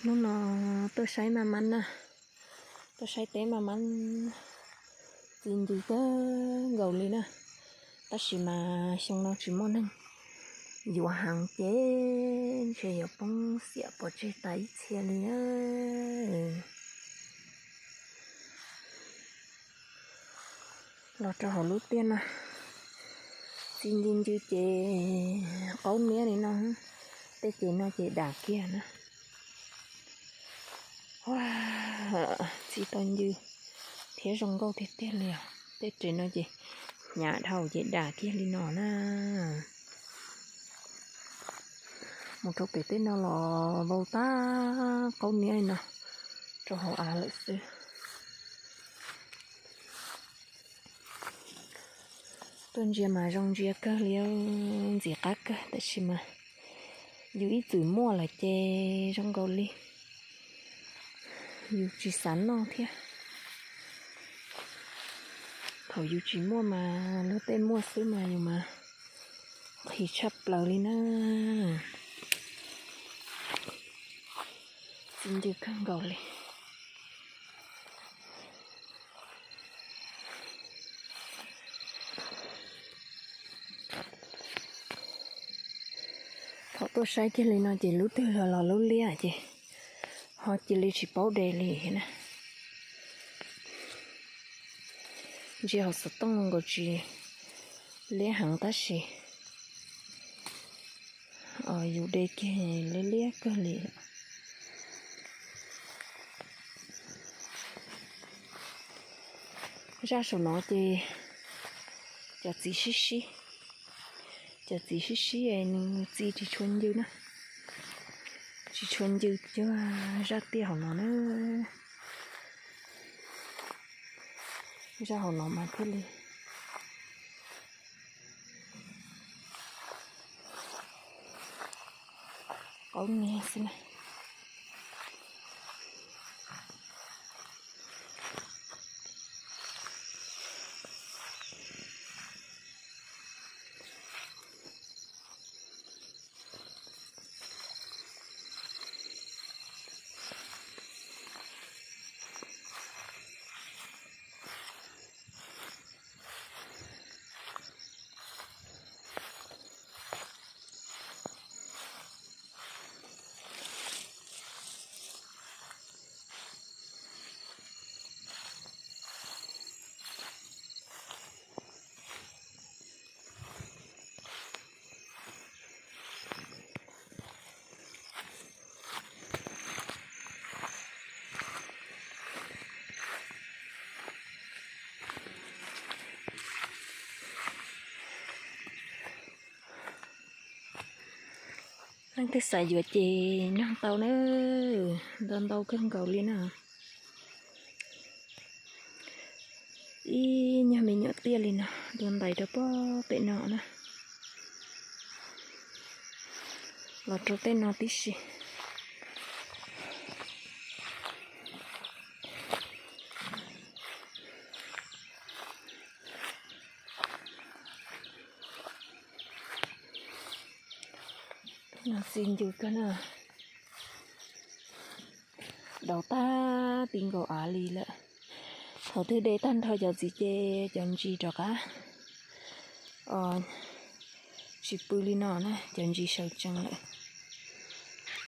Hnub no tuaj saib maj mab na, tuaj saib teb maj mab, txi ncw kawg nkaus li na. Tab sis mas xyoo no tsis muaj neeg yuav heev ces ntshe yuav poob xiam pov tseg tas ib txhia li na. Los rau hauv lub tiaj no, txi ncw ncw ces qaub niab li no, tej ces no ces dam kiag na. Txi tau ncw thiab zoo nkauj tiag tiag li os. Tej ces no ces hnyav dhau ces dam kiag li no na. Mus rau pem tej no los vau tag qaub niab li no rau hauv av lawm xwb. Tuaj ntsia mas zoo ntsia kawg li, ntxim qab kawg, tab sis mas yus ib txwm muaj lawm ces zoo nkaus li yus tsis xav noj thiab. Thaum yus tsis muaj mas luag tej muaj xwb mas yus mas qhis tshaj plaws li na. Txi ncw kawg nkaus li. Thaum tuaj saib kiag li no ces lub twg los los lub liab ces ho cia li tsis paub de li na. Ntsia hauv xov tooj nkaus tsis liab heev tab sis yus de kiag liab liab kawg li. Zaj saum no ces cov txiv sib sib, cov txiv sib sib es nws txi tsis tshua ncw na, tsis tshua ncw cuag zaj tiaj hauv no na. Zaj hauv no mas thiaj li qaub niab xwb na. Leej twg xav yuav ces nug tau na, ntau ntau kawg nkaus li na. Ib nyuag me nyuam tiaj li no, dua ntais rau pem no na, los rau tej no tib si. No txi ncw kawg na, daus tag ti nkaus av li lawm. Thaum twg de tag nrho cov txiv ces cov ntsis rov qab tsis pw li no na, cov ntsis sawv tsees lawm.